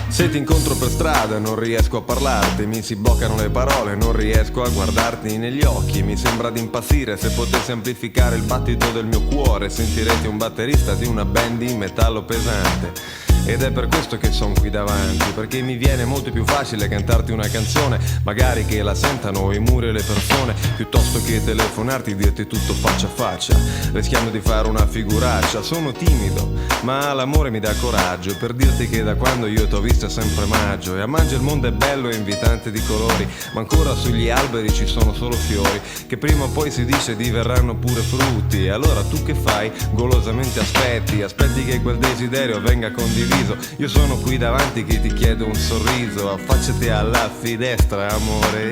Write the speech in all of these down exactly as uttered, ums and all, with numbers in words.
Se ti incontro per strada non riesco a parlarti, mi si bloccano le parole, non riesco a guardarti negli occhi, mi sembra di impazzire, se potessi amplificare il battito del mio cuore, sentiresti un batterista di una band di metallo pesante. Ed è per questo che son qui davanti, perché mi viene molto più facile cantarti una canzone, magari che la sentano i muri e le persone, piuttosto che telefonarti e dirti tutto faccia a faccia, rischiando di fare una figuraccia. Sono timido, ma l'amore mi dà coraggio, per dirti che da quando io t'ho visto è sempre maggio, e a maggio il mondo è bello e invitante di colori, ma ancora sugli alberi ci sono solo fiori, che prima o poi si dice diverranno pure frutti. E allora tu che fai? Golosamente aspetti, aspetti che quel desiderio venga condiviso. Io sono qui davanti che ti chiedo un sorriso, affacciati alla finestra, amore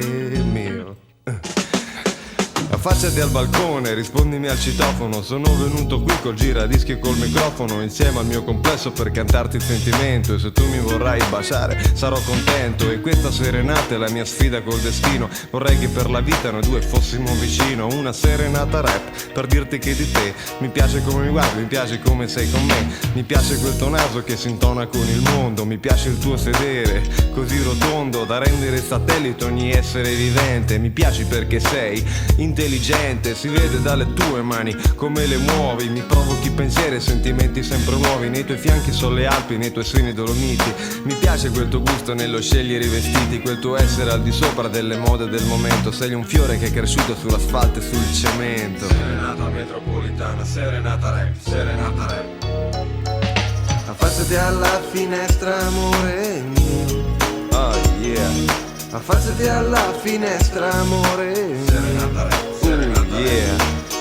mio. Affacciati al balcone, rispondimi al citofono, sono venuto qui col giradischi e col microfono, insieme al mio complesso per cantarti il sentimento, e se tu mi vorrai baciare sarò contento, e questa serenata è la mia sfida col destino, vorrei che per la vita noi due fossimo vicino, una serenata rap per dirti che di te mi piace come mi guardi, mi piace come sei con me, mi piace quel tuo naso che si intona con il mondo, mi piace il tuo sedere così rotondo da rendere satellite ogni essere vivente, mi piaci perché sei intelligente, si vede dalle tue mani come le muovi, mi provochi pensieri e sentimenti sempre nuovi, nei tuoi fianchi sono le Alpi, nei tuoi seni Dolomiti, mi piace quel tuo gusto nello scegliere i vestiti, quel tuo essere al di sopra delle mode del momento, sei un fiore che è cresciuto sull'asfalto e sul cemento. Serenata metropolitana, serenata rap, serenata rap. Affacciati alla finestra, amore mio. Oh yeah. Affacciati alla finestra, amore mio. Serenata rap, serenata rap. Oh yeah.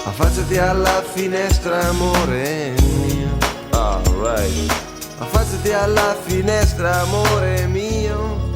Affacciati alla finestra, amore mio. Alright. Affacciati alla finestra, amore mio.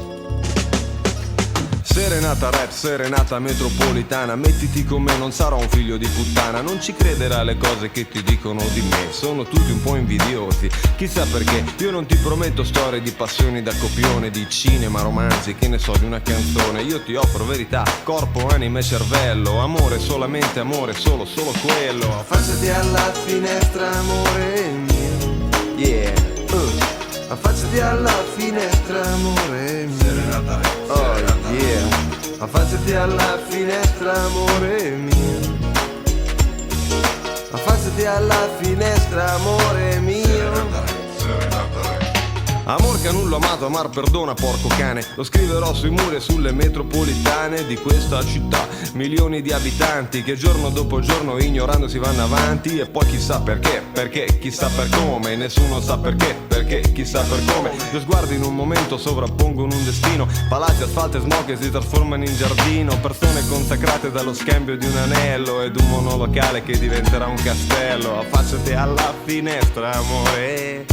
Serenata rap, serenata metropolitana, mettiti con me, non sarò un figlio di puttana, non ci credere alle cose che ti dicono di me, sono tutti un po' invidiosi, chissà perché, io non ti prometto storie di passioni da copione, di cinema, romanzi, che ne so, di una canzone, io ti offro verità, corpo, anima e cervello, amore, solamente amore, solo, solo quello. Affacciati alla finestra, amore mio. Yeah. Uh. Affacciati alla finestra, amore mio. Oh yeah. Affacciati alla finestra, amore mio. Affacciati alla finestra, amore mio. Amor che a nulla amato, amar perdona, porco cane. Lo scriverò sui muri e sulle metropolitane di questa città. Milioni di abitanti che giorno dopo giorno ignorando si vanno avanti e poi chissà perché, perché chissà per come, nessuno sa perché, perché chissà per come. Due sguardi in un momento sovrappongono un destino, palazzi, asfalto e smog che si trasformano in giardino, persone consacrate dallo scambio di un anello ed un monolocale che diventerà un castello. Affacciati alla finestra, amore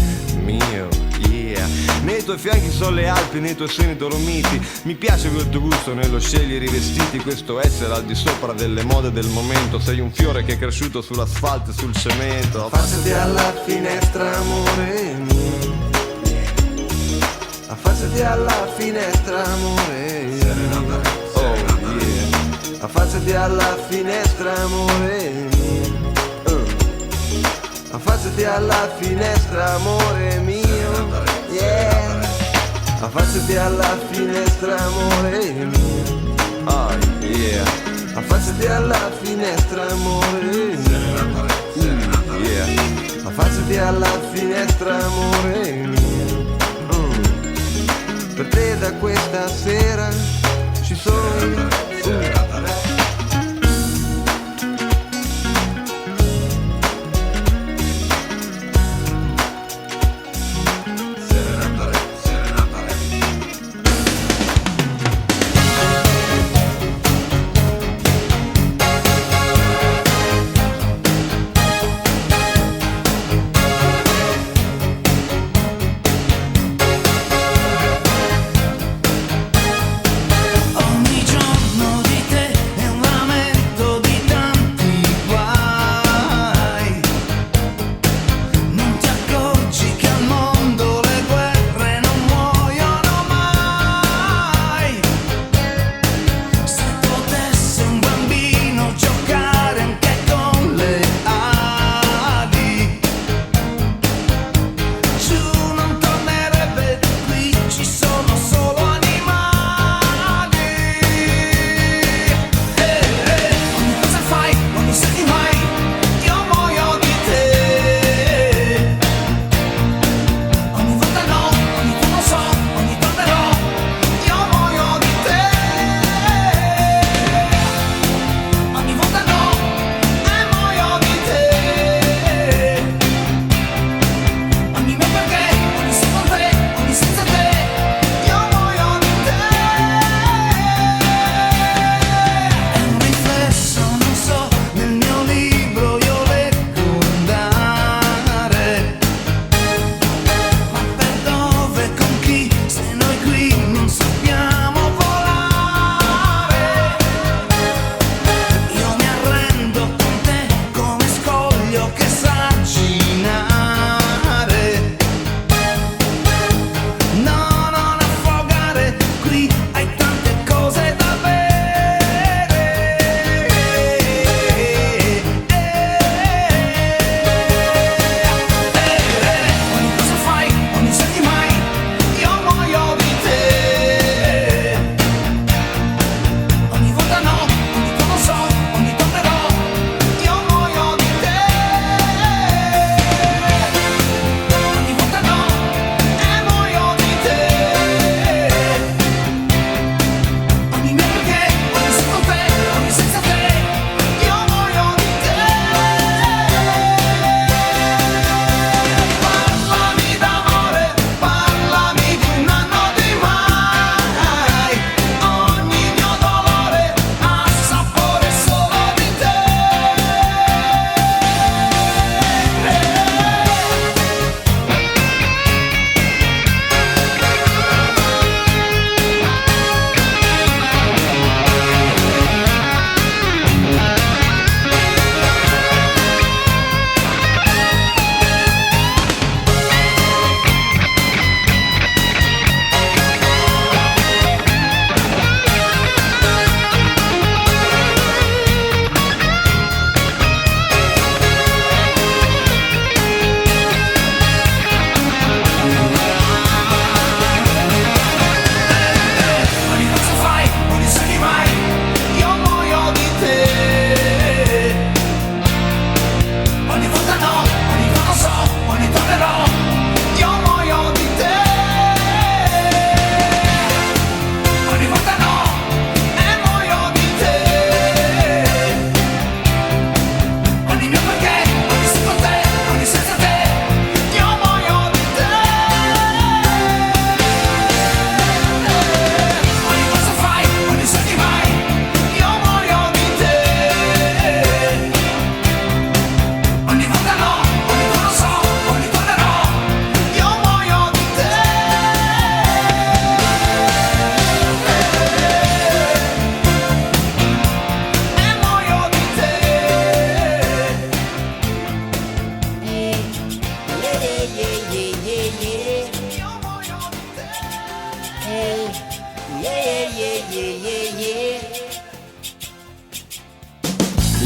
mio, yeah. Nei tuoi fianchi sono le Alpi, nei tuoi seni Dolomiti. Mi piace quel tuo gusto nello scegliere i vestiti, questo essere al di sopra delle mode del momento. Sei un fiore che è cresciuto sull'asfalto e sul cemento. Affacciati alla finestra, amore mio. Affacciati alla finestra, amore mio. Oh yeah. Affacciati alla finestra, amore mio. Uh. Affacciati alla finestra, amore mio. Yeah. Affacciati alla finestra, amore mio. Oh yeah. Affacciati alla finestra, amore mio. Mm, yeah. Affacciati alla finestra, amore mio. Mm. Per te da questa sera ci sono io. Mm.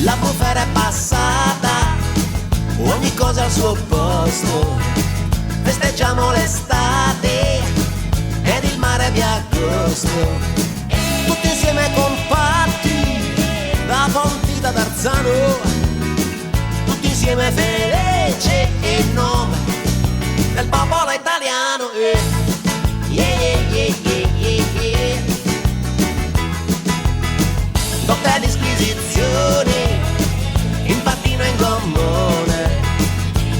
La bufera è passata, ogni cosa al suo posto. Festeggiamo l'estate ed il mare di agosto. Tutti insieme compatti, da Fontì, da Tarzano. Tutti insieme felici in nome del popolo italiano. Eh. Yeah, yeah, yeah, yeah, yeah, yeah. Dote disquisizione, in patino e in gommone,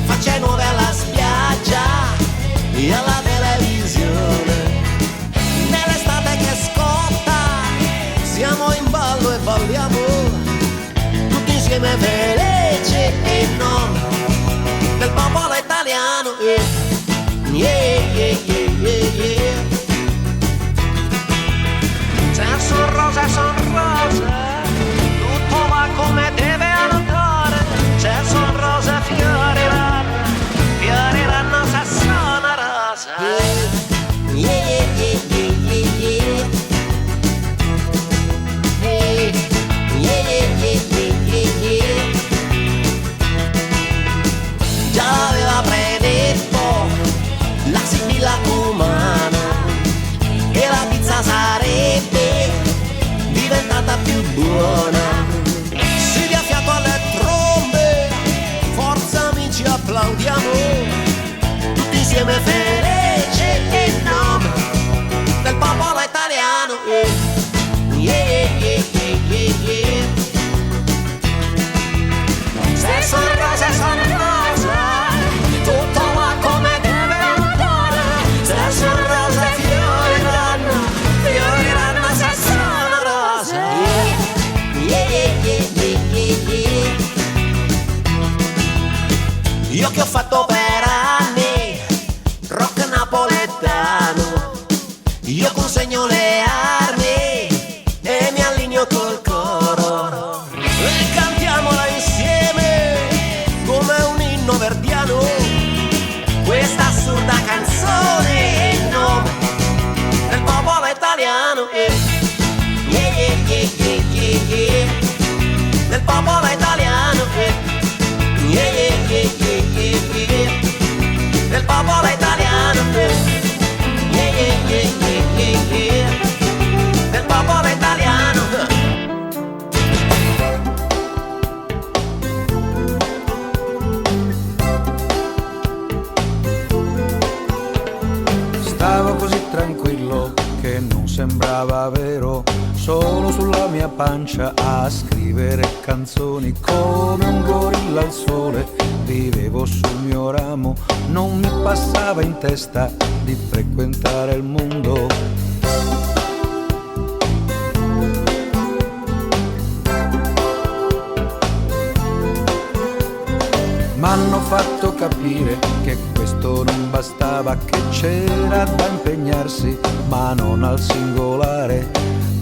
facce nuove alla spiaggia e alla televisione. Nell'estate che scotta, siamo in ballo e balliamo, tutti insieme felici in nome del popolo italiano. Eh. Yeah, yeah, yeah, yeah, yeah. Se son rose, son rose, tutto va come deve andare. Se son rose, fioriranno, fioriranno se sono rose. Yeah, yeah, yeah, yeah, yeah, yeah. Yeah, yeah, yeah, yeah, yeah, yeah. Già l'aveva predetto la Sibilla Cumana, che la pizza sarebbe diventata più buona. Si dia fiato alle trombe, forza amici, applaudiamo, tutti insieme felici in nome del popolo italiano. Eh. Yeah, yeah, yeah, yeah, yeah, yeah. Se son rose, son rose, tutto va come deve andare. Se son rose, fioriranno, fioriranno se sono rose. Yeah, yeah, yeah, yeah, yeah, yeah. Io che ho fatto per anni rock napoletano, io consegno le armi e mi allineo col coro. E cantiamola insieme come un inno verdiano, questa assurda canzone in nome del popolo italiano. Eh. Yeah, yeah, yeah, yeah, yeah, yeah. Del popolo italiano, eh. Yeah, yeah, yeah, yeah, yeah, yeah. Del popolo italiano, eh. Yeah, yeah, yeah, yeah, yeah, yeah. Del popolo italiano, eh. Stavo così tranquillo che non sembrava vero, solo sulla mia pancia a scrivere canzoni come un gorilla al sole. Vivevo sul mio ramo, non mi passava in testa di frequentare il mondo. M'hanno fatto capire che questo non bastava, che c'era da impegnarsi, ma non al singolare.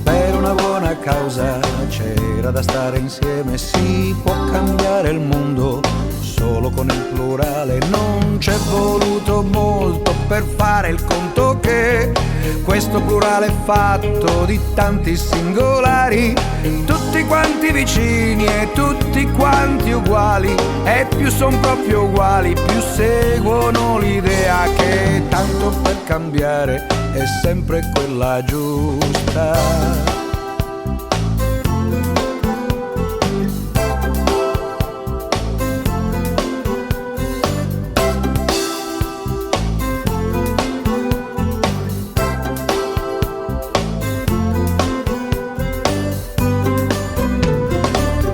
Per una buona causa c'era da stare insieme, si può cambiare il mondo solo con il plurale. Non c'è voluto molto per fare il conto che questo plurale è fatto di tanti singolari, tutti quanti vicini e tutti quanti uguali, e più son proprio uguali, più seguono l'idea che tanto per cambiare è sempre quella giusta.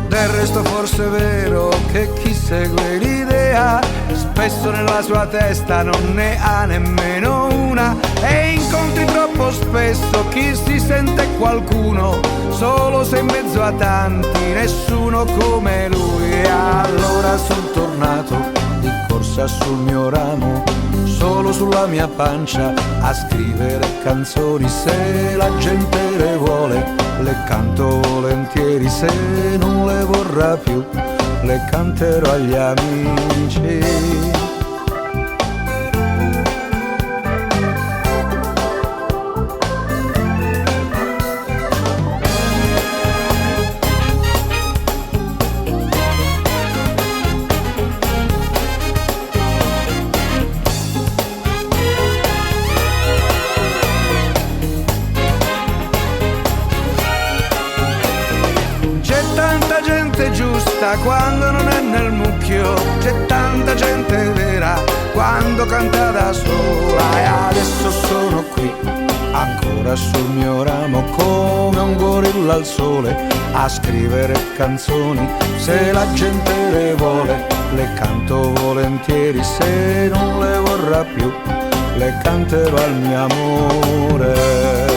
Del resto forse è vero che chi segue l'idea spesso nella sua testa non ne ha nemmeno una, e incontri troppo spesso chi si sente qualcuno, solo se in mezzo a tanti nessuno come lui. E allora son tornato di corsa sul mio ramo, solo sulla mia pancia a scrivere canzoni. Se la gente le vuole, le canto volentieri, se non le vorrà più, le canterò agli amici. Sta quando non è nel mucchio, c'è tanta gente vera, quando canta da sola. E adesso sono qui, ancora sul mio ramo, come un gorilla al sole, a scrivere canzoni. Se la gente le vuole, le canto volentieri, se non le vorrà più, le canterò al mio amore.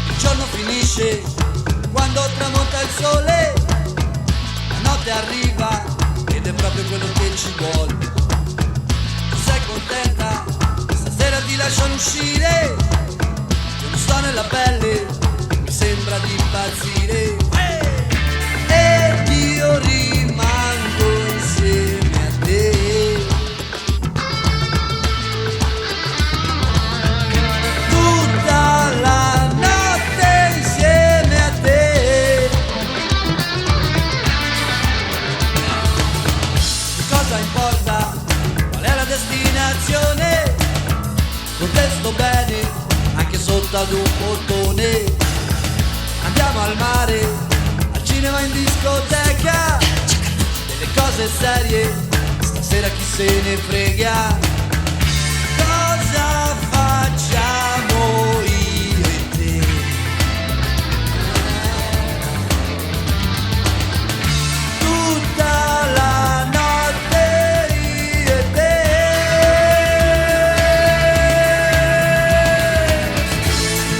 Il giorno finisce quando tramonta il sole, la notte arriva ed è proprio quello che ci vuole. Tu sei contenta? Stasera ti lasciano uscire, io non sto nella pelle, mi sembra di impazzire. Ed io rimango insieme a te. Tutta la notte insieme a te. Cosa importa? Qual è la destinazione? Con te sto bene, anche sotto ad un portone. Andiamo al mare, al cinema, in discoteca. Delle cose serie, stasera chi se ne frega. Cosa facciamo io e te? Tutta la notte io e te.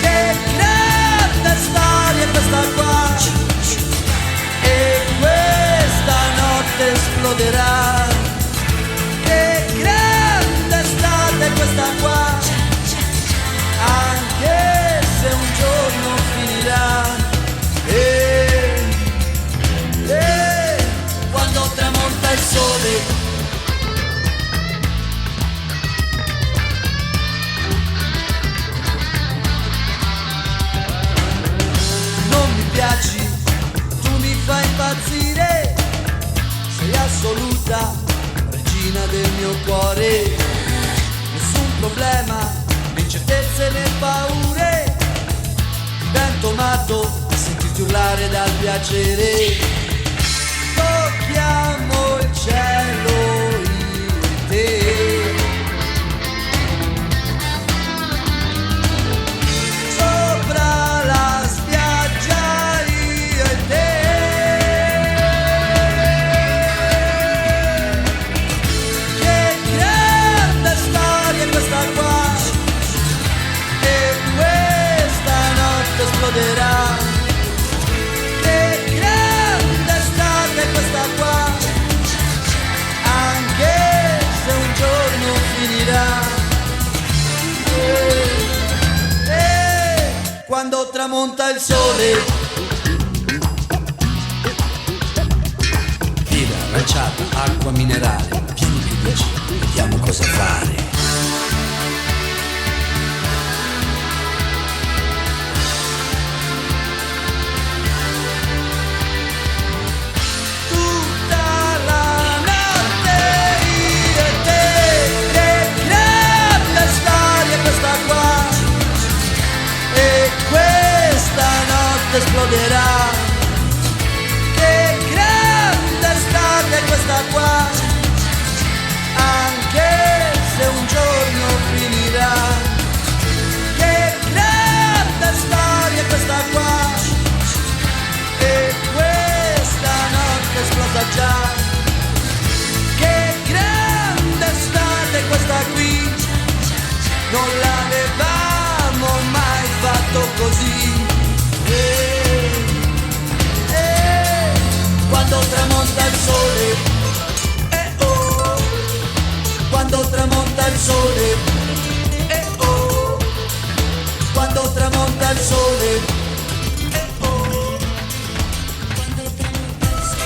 Che grande storia questa qua, e questa notte esploderà. Che grande estate questa qua, anche se un giorno finirà. Eh, eh, quando tramonta il sole. Non mi piaci, tu mi fai impazzire, sei assoluta, regina del mio cuore. Nessun problema, né incertezze né paure, divento matto a sentirti urlare dal piacere. Tocchiamo il cielo io e te. Sopra la spiaggia io e te. Che grande storia questa qua, e questa notte esploderà. Che grande estate questa qua, anche se un giorno finirà. Eh, eh, quando tramonta il sole. Birra, aranciata, acqua minerale, vieni che dici, vediamo cosa fare. Tutta la notte io e te, che grande storia questa qua, e questa notte esploderà. Che grande estate questa qua, anche se un giorno finirà. Che grande storia questa qua, e questa notte esplosa già. Che grande estate questa qui, non l'avevamo mai fatto così. Eh, eh, quando tramonta il sole, eh oh, quando tramonta il sole, eh oh, quando tramonta il sole, eh oh, quando tramonta il sole.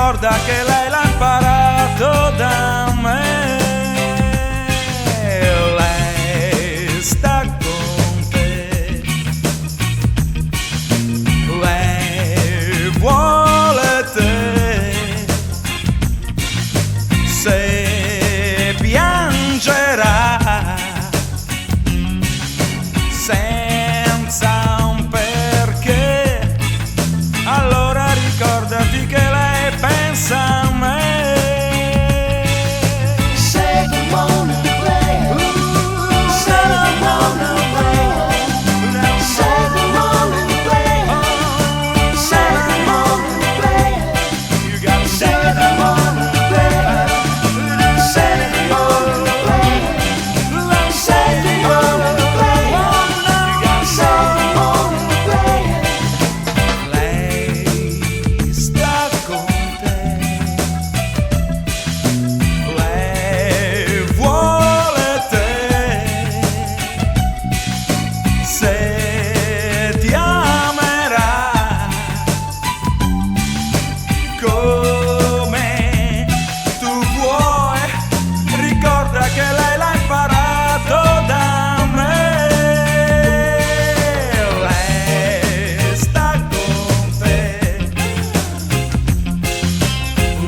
Ricorda che lei l'ha imparato da me, lei sta con te, lei vuole te, se piangerà senza un perché. Allora ricordati che lei pensa a me. Say good morning, player. Say good morning, player. Say good morning, player. Say good morning, player. You gotta say good morning, player. Say good morning, player. Lei sta con te, lei vuole te, se ti amerà come tu vuoi, ricorda che lei l'ha imparato da me. Lei sta con te,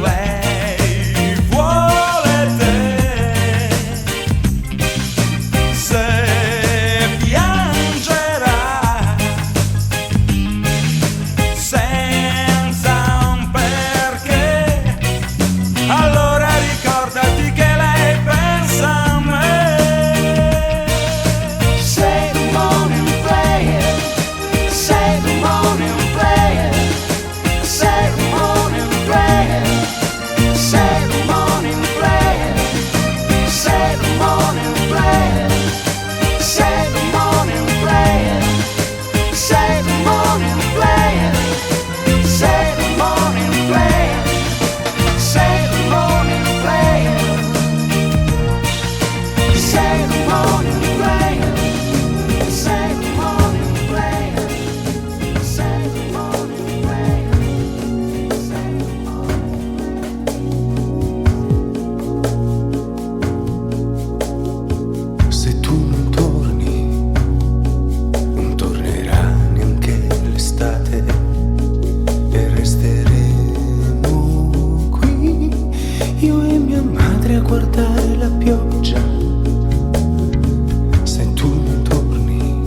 lei vuole te, se piangerà senza un perché. Allora ricordati che lei pensa a me. Say good morning, player. Say good morning, player. Say good morning, player. Say good morning, player. Say good morning, player. Say good morning, player. Say good morning, player. Say good morning, player. Say good morning, player. Say good morning, player. Say good morning, player. Say good morning, player. Say good morning. Se tu non torni, non tornerà neanche l'estate e resteremo qui, io e mia madre a guardare la pioggia. Se tu non torni,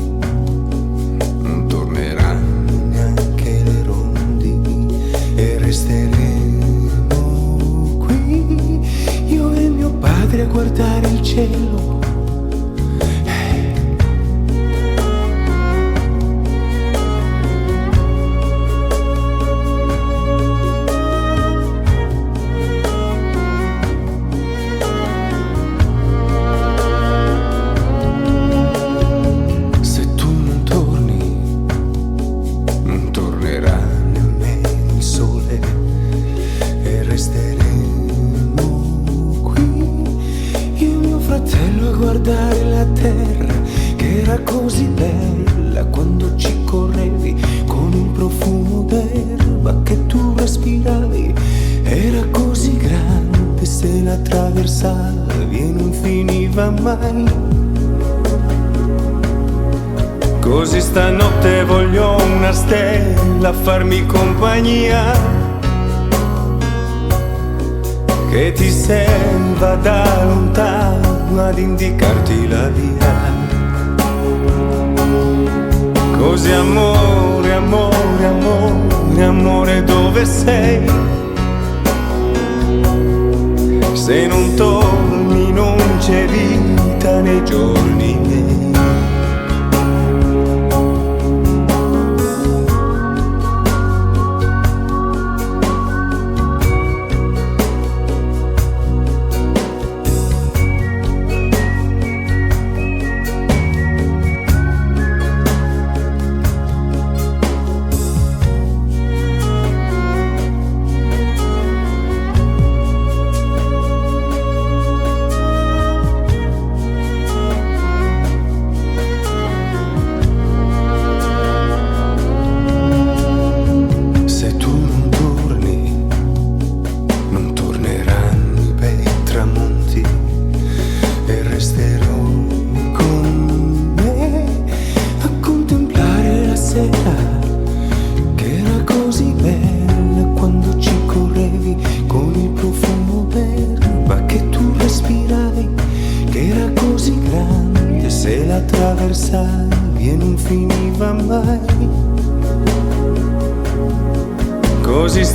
non torneranno neanche le rondini e resteremo qui, io e mio padre a guardare il cielo. Se tu non torni, non tornerà nemmeno il sole e resteremo qui, io e mio fratello a guardare la terra che era così bella quando ci correvi con un profumo d'erba che tu respiravi, era così grande se la attraversavi e non finiva mai. Così stanotte voglio una stella a farmi compagnia, che ti serva da lontano ad indicarti la via. Così amore, amore, amore, amore, dove sei? Se non torni non c'è vita nei giorni miei.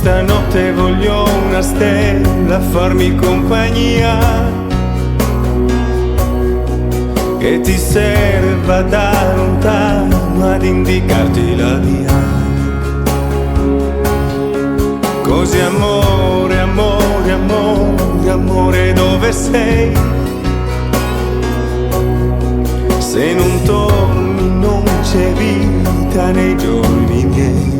Stanotte voglio una stella a farmi compagnia, che ti serva da lontano ad indicarti la via. Così amore, amore, amore, amore, dove sei? Se non torni non c'è vita nei giorni miei.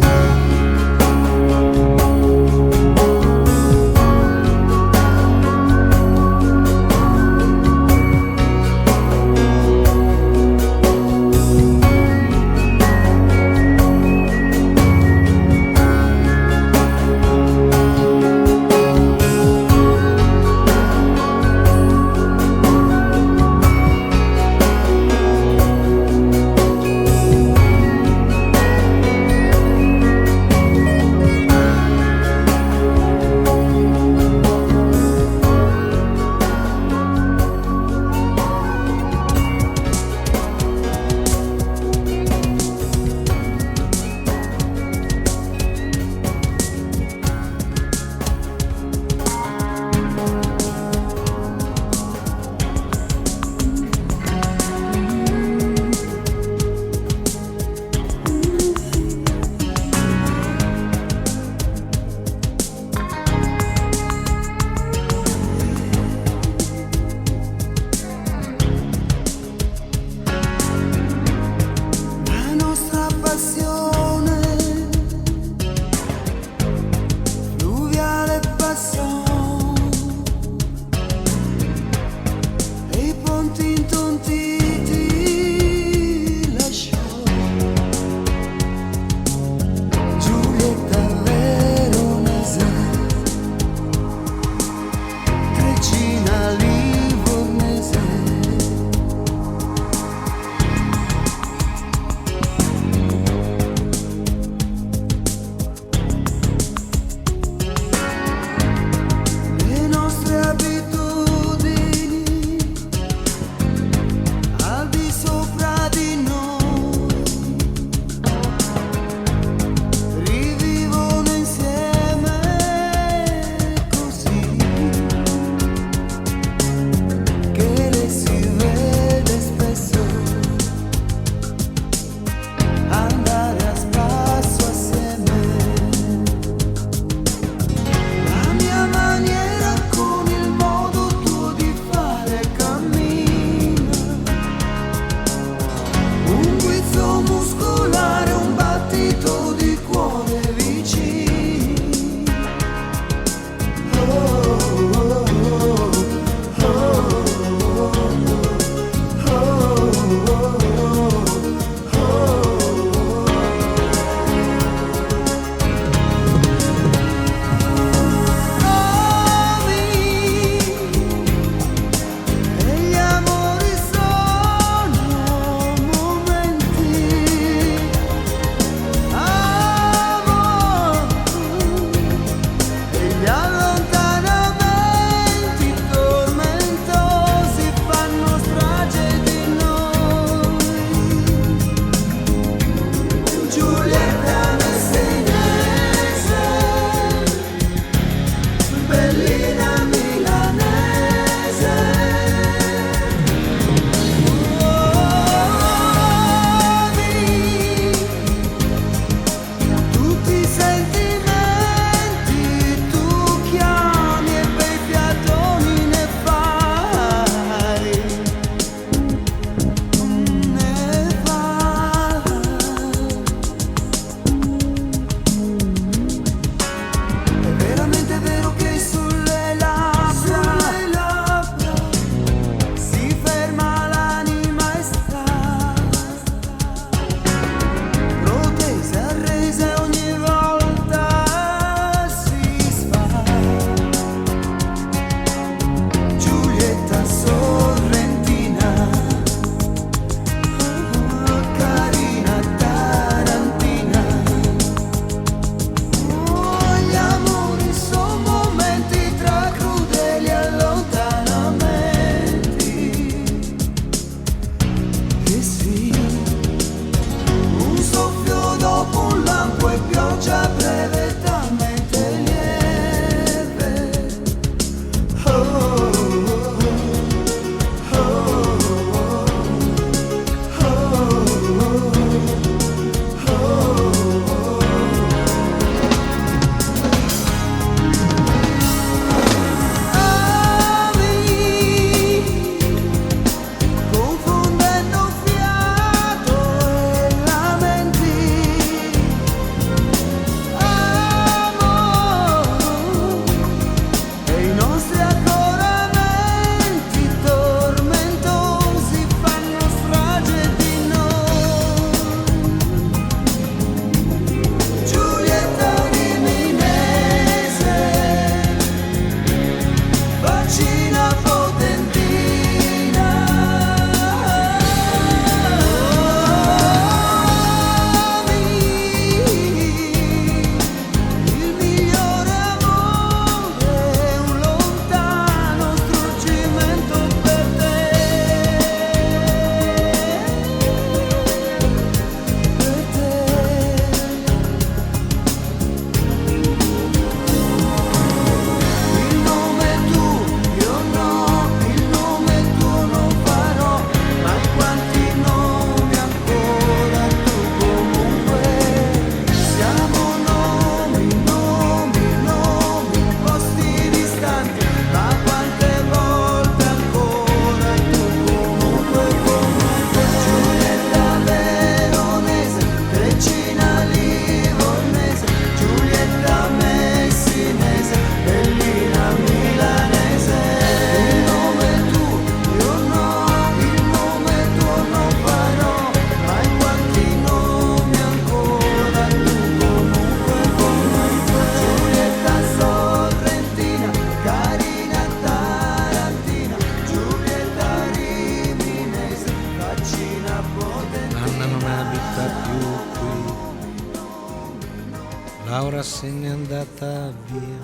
Se n'è andata via,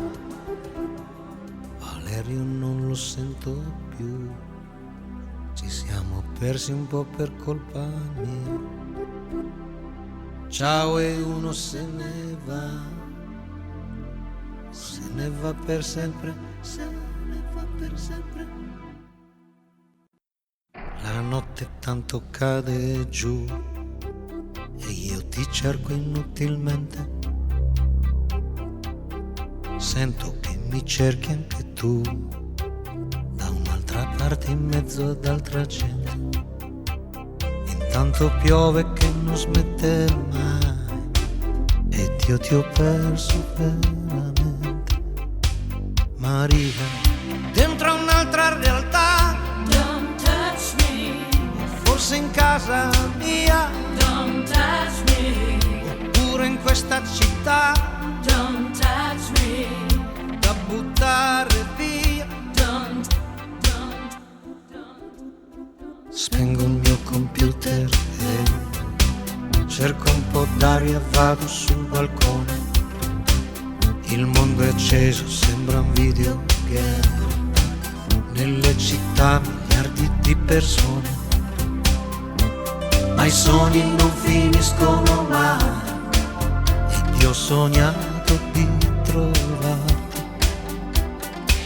Valerio non lo sento più. Ci siamo persi un po' per colpa mia. Ciao e uno se ne va, se ne va per sempre, se ne va per sempre. La notte tanto cade giù e io ti cerco inutilmente. Sento che mi cerchi anche tu, da un'altra parte in mezzo ad altra gente. Intanto piove che non smette mai ed io ti ho perso veramente. Maria, dentro un'altra realtà. Don't touch me. Forse in casa mia. Don't touch me. Oppure in questa città. Don't touch me. Da buttare via. Don't, don't, don't. Spengo il mio computer e cerco un po' d'aria, vado sul balcone. Il mondo è acceso, sembra un videogame. Nelle città miliardi di persone, ma i sogni non finiscono mai. Ed io ho sognato di trovarti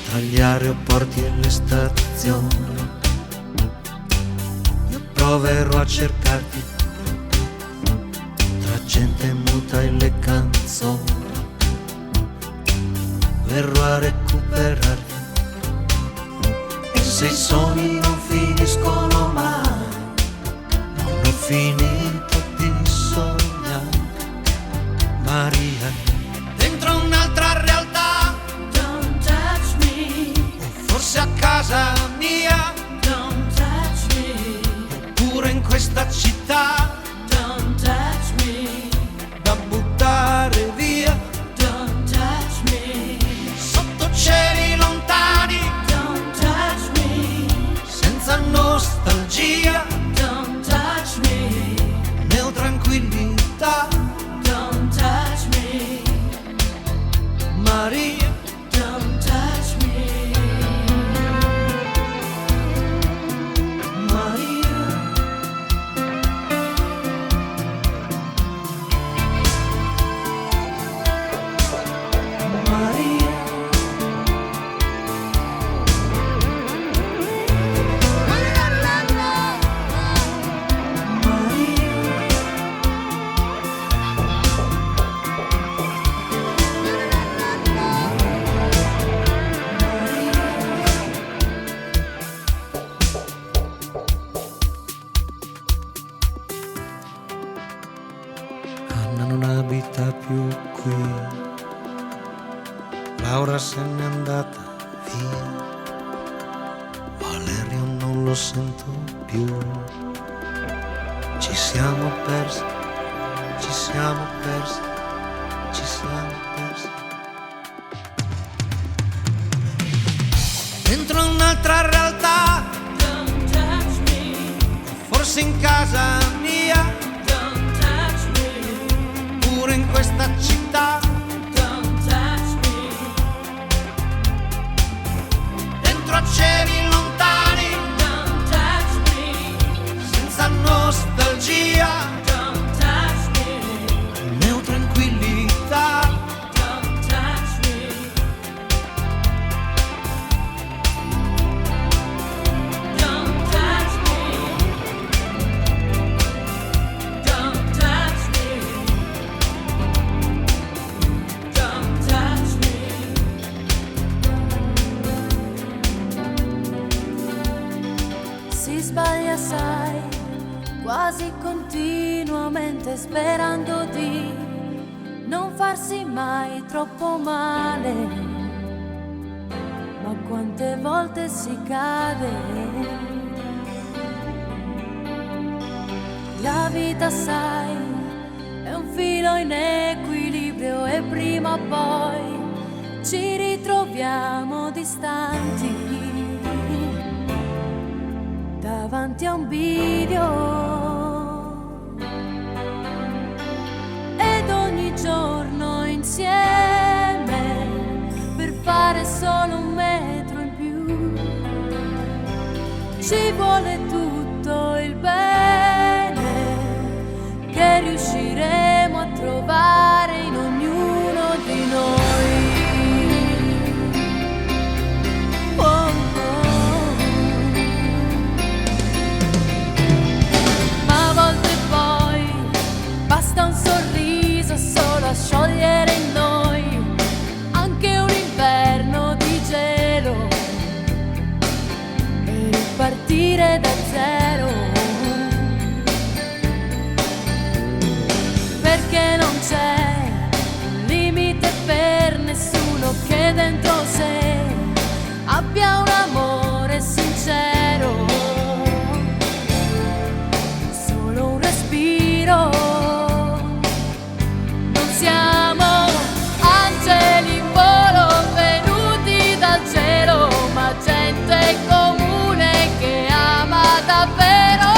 tra gli aeroporti e le stazioni. Io proverò a cercarti tra gente muta e le canzoni. Verrò a recuperarti. E se i sogni non finiscono mai, non ho finito di sognare. Maria, dentro un'altra realtà. Don't touch me. O forse a casa mia. Don't touch me. Oppure in questa città. Don't touch me. Da buttare via. Don't touch me. Sotto cieli lontani. Don't touch me. Senza nostalgia. Don't touch me. Né tranquillità. Don't touch me. Maria. Don't touch me. Maria. Maria. Anna non abita più qui. Laura se n'è andata via. Valerio non lo sento più. Ci siamo persi, ci siamo persi, ci siamo persi. Dentro un'altra realtà. Don't touch me. Forse in casa mia. Don't touch me. Pure in questa città. Don't touch me. Dentro a cieli lontani. Don't touch me. Senza nostalgia. Don't touch me. Né tranquillità. Don't touch me. Don't touch me. Don't touch me. Don't touch me. Si sbaglia, sai, quasi continuamente sperando di non farsi mai troppo male, ma quante volte si cade. La vita, sai, è un filo in equilibrio e prima o poi ci ritroviamo distanti davanti a un bivio. Ed ogni giorno in insieme per fare solo un metro in più. Ci vuole tutto il bene che riusciremo a trovare in ognuno di noi. Oh, oh. Ma a volte poi basta un sorriso solo a sciogliere in noi anche un inverno di gelo e ripartire da zero. Perché non c'è limite per nessuno che dentro sé abbia un amore sincero. Solo un respiro. Non siamo angeli in volo venuti dal cielo, ma gente comune che ama davvero,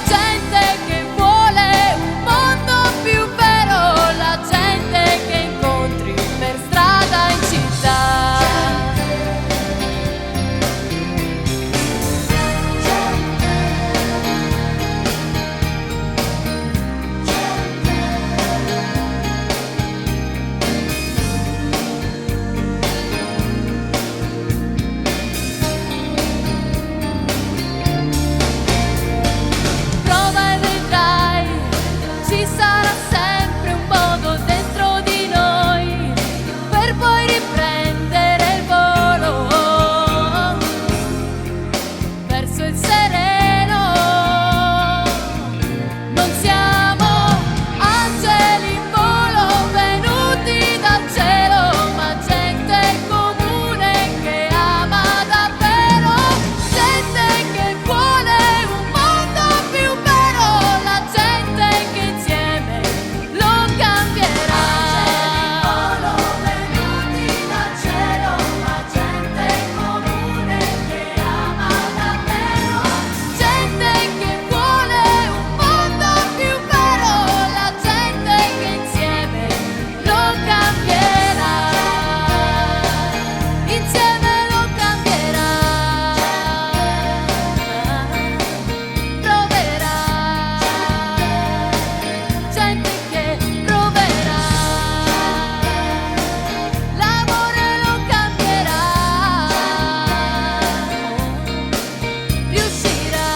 gente che vuole un mondo più vero, la gente che incontri per strada, in città. Prova e vedrai, ci sarà sempre un modo dentro di noi per poi riprendere il volo verso il sereno. Non siamo angeli in volo venuti dal cielo, ma gente comune che ama davvero, gente che vuole un mondo più vero, la gente che insieme lo cambierà. Angeli in volo venuti dal cielo, ma gente comune che ama davvero, gente che vuole un mondo più vero, la gente che insieme lo cambierà, insieme lo cambierà. Proverà, gente che proverà, l'amore lo cambierà, riuscirà,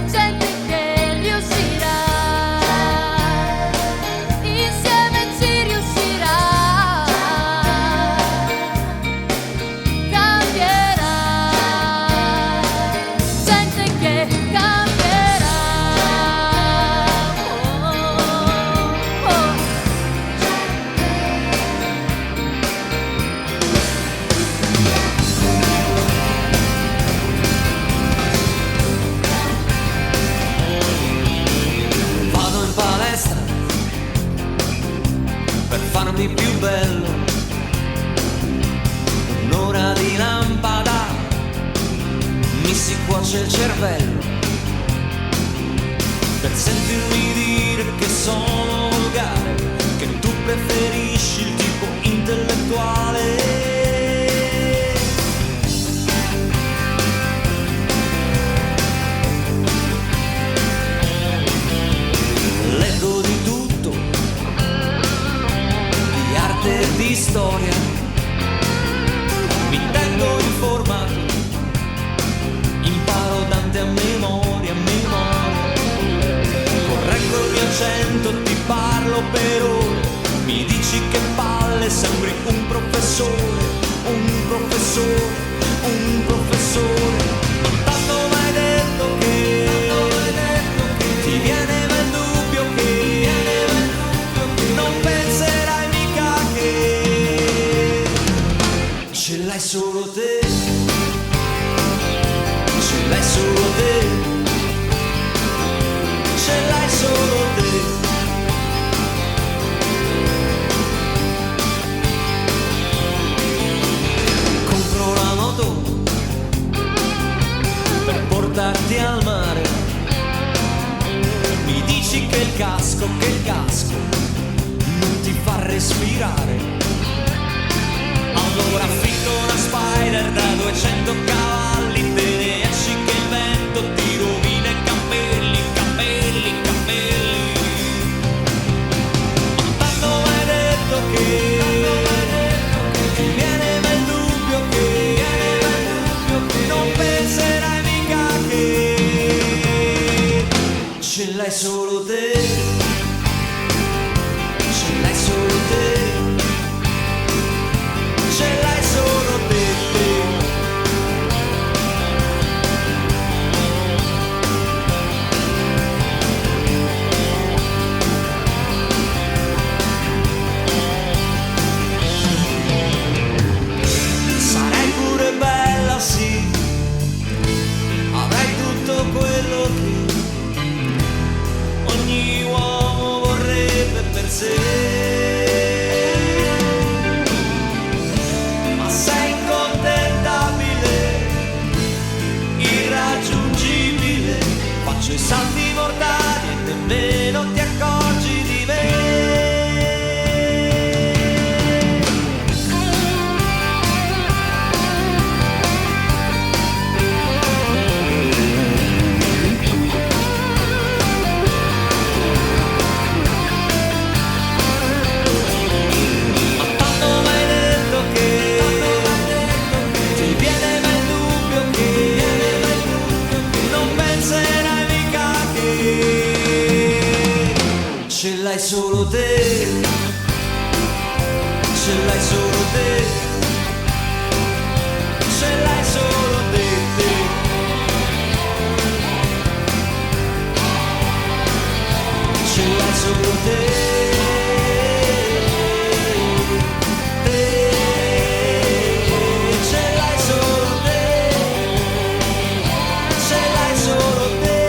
gente che riuscirà, insieme ci riuscirà. Cambierà, gente che cambierà. Oh, oh, oh. Vado in palestra per farmi più bello. Un'ora di lampada, mi si cuoce il cervello. Per sentirmi dire che sono volgare, che tu preferisci il tipo intellettuale. Leggo di tutto, di arte e di storia, mi tengo informato, imparo Dante a memoria, a memoria. Correggo il mio accento, ti parlo per ore, mi dici che palle, sembri un professore, un professore, un professore. Ma tanto m'hai detto che ti viene mai il dubbio che non penserai mica che ce l'hai solo te, ce l'hai solo te, ce l'hai solo te. Compro la moto per portarti al mare. Mi dici che il casco, che il casco non Spirare. Allora affitto una Spider da duecento cavalli, te ne esci che il vento ti rovina i capelli, capelli, capelli. Ma tanto m'hai detto che ti viene mai il dubbio che non penserai mica che ce l'hai solo te, ce l'hai solo te, ce l'hai solo te, te. Sarai pure bella, sì, avrai tutto quello che ogni uomo vorrebbe per sé. Ma sei incontentabile, irraggiungibile, faccio i salti mortali e nemmeno ti accorgi di me. Ma tanto m'hai detto che ti viene mai il dubbio che non penserai mica che ce l'hai solo te, ce l'hai solo te, ce l'hai solo te, te. Ce l'hai solo te, te. Ce l'hai solo te, ce l'hai solo te.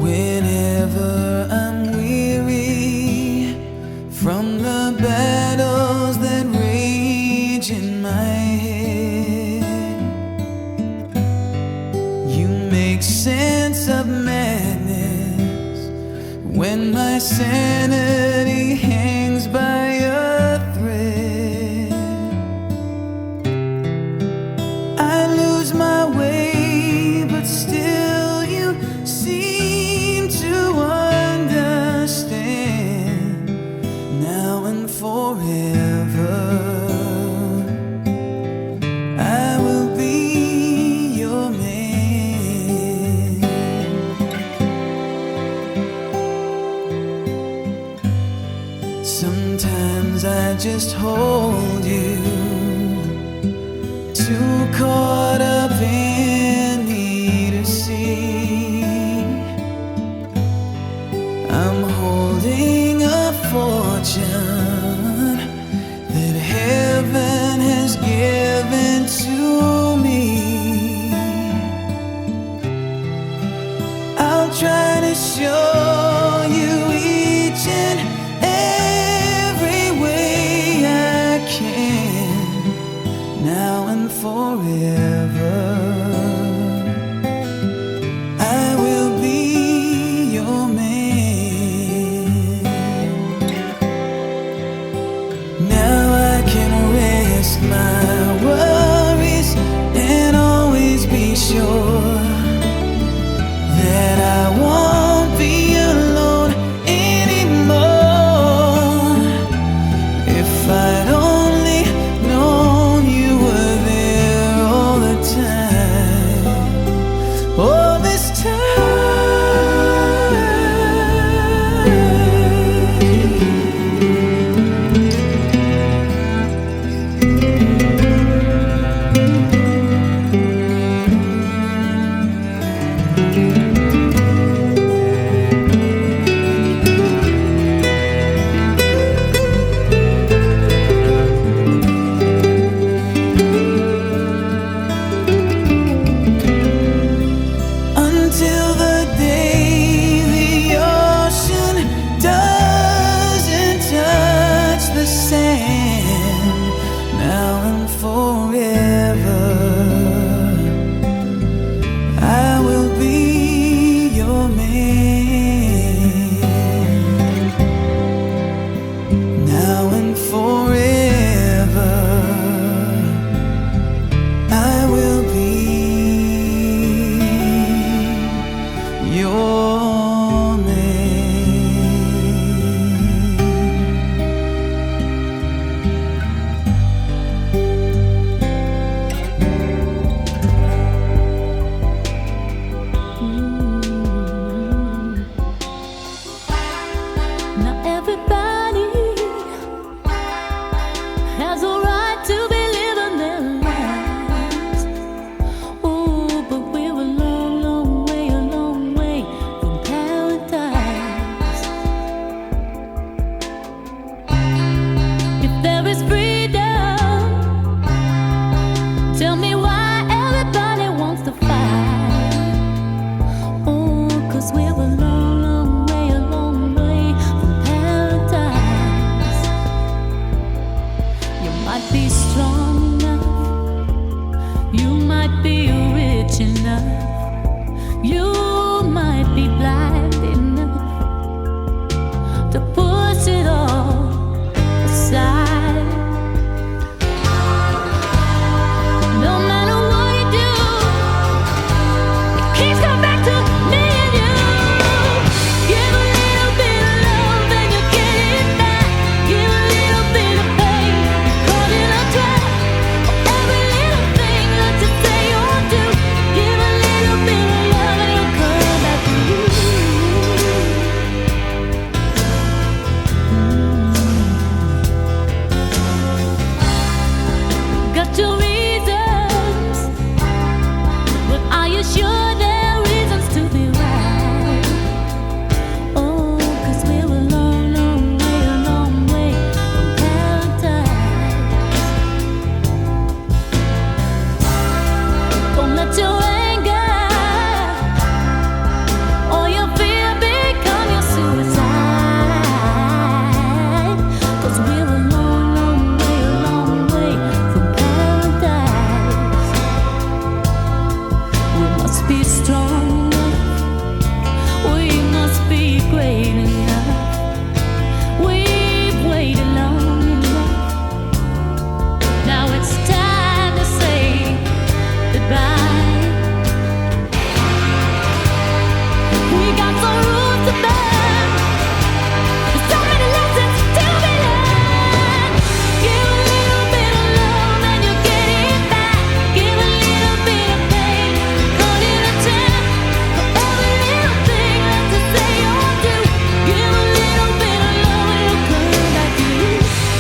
Whenever I'm weary from the battles that rage in my head, you make sense of madness when my sanity hangs by a thread. I lose my way, but still you seem to understand. Now and forever, I will be your man. Sometimes I just hold you, too caught up in me to see. I'm holding a fortune that heaven has given to me. I'll try to show you each and every way I can. Now and forever, I will be your man. Now I can rest my worries and always be sure that I won't be alone anymore. If I'd only known you were there all the time. Tell me why everybody wants to fight. Oh, 'cause we're a long, long way, a long way from paradise. You might be strong enough, you might be rich enough, you might be blind enough to push it all aside. No matter what you do, it keeps coming back to me and you. Give a little bit of love and you get it back. Give a little bit of pain, you caught in a trap. For every little thing that you say or do, give a little bit of love and it'll come back to you. Got your reasons, but are you sure they're reasons to be right? Oh, 'cause we're a long, long way, a long way from paradise. Don't let your anger or your fear become your suicide. 'Cause we're a long, long way, a long way from paradise. We must be strong enough. We must be great enough. We've waited long enough. Now it's time to say goodbye. We got some road to burn. There's so many lessons to be learned. Give a little bit of love and you get it back. Give a little bit of pain, caught in a trap. For every little thing that you say or do, give a little bit of love and it'll come back to you.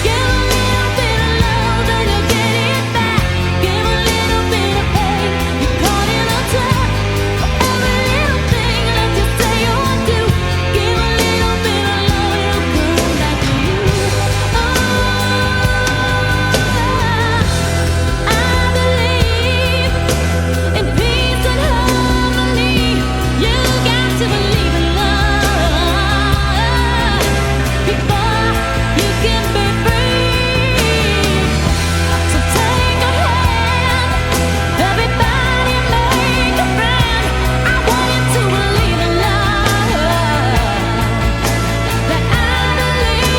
Give a little bit of love and you'll get it back. Give a little bit of pain, you're caught in a trap. For every little thing that you say or do, give a little bit of love and it'll come back to you. Oh, I believe in peace and harmony. You got to believe in love before you can be free. So take a hand, everybody make a friend. I want you to believe in love, that I believe.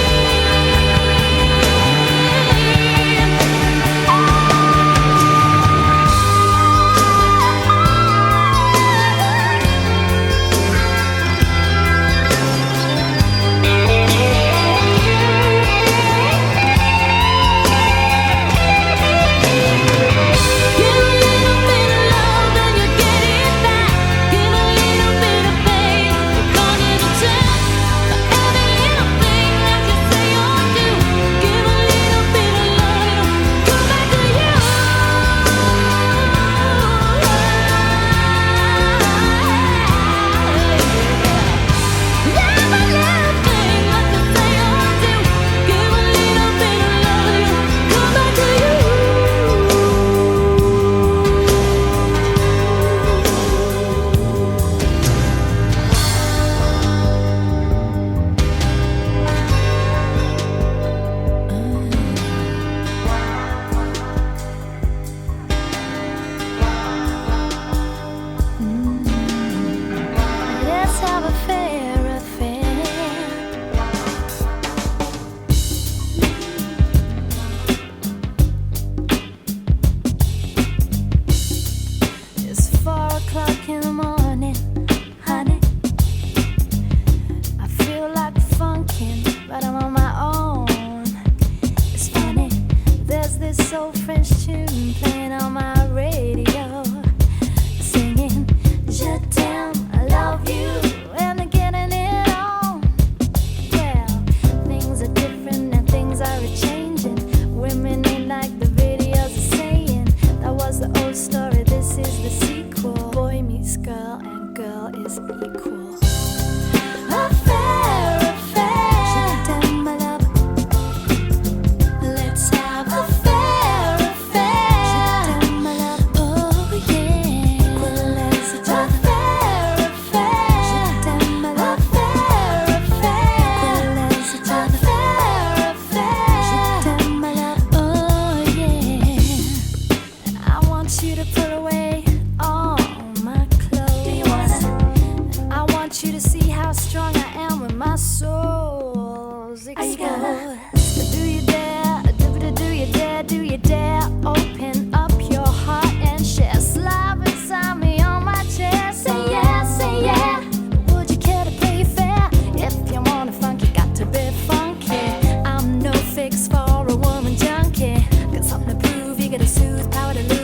Let's have a fair affair. It's four o'clock in the morning, honey. I feel like funkin', but I'm on my own. It's funny, there's this old French tune playing on my radio, singing, "Je t'aime, I love you," and they're getting it on. Well, things are different and things are a-changing. Women ain't like the videos are saying. That was the old story, this is the sequel. Boy meets girl and girl is equal. A fair affair. Je t'aime, my love. Let's have a fair affair. Je t'aime, my You to put away all my clothes. Do you wanna? I want you to see how strong I am when my soul's exposed. Do you dare? Do, do, do you dare? Do you dare open up your heart and share? Slide beside me on my chair. Say yeah, say yeah. Would you care to play fair? If you wanna funk, you got to be funky. I'm no fix for a woman junkie. Got something to prove. You got a soothpower to lose.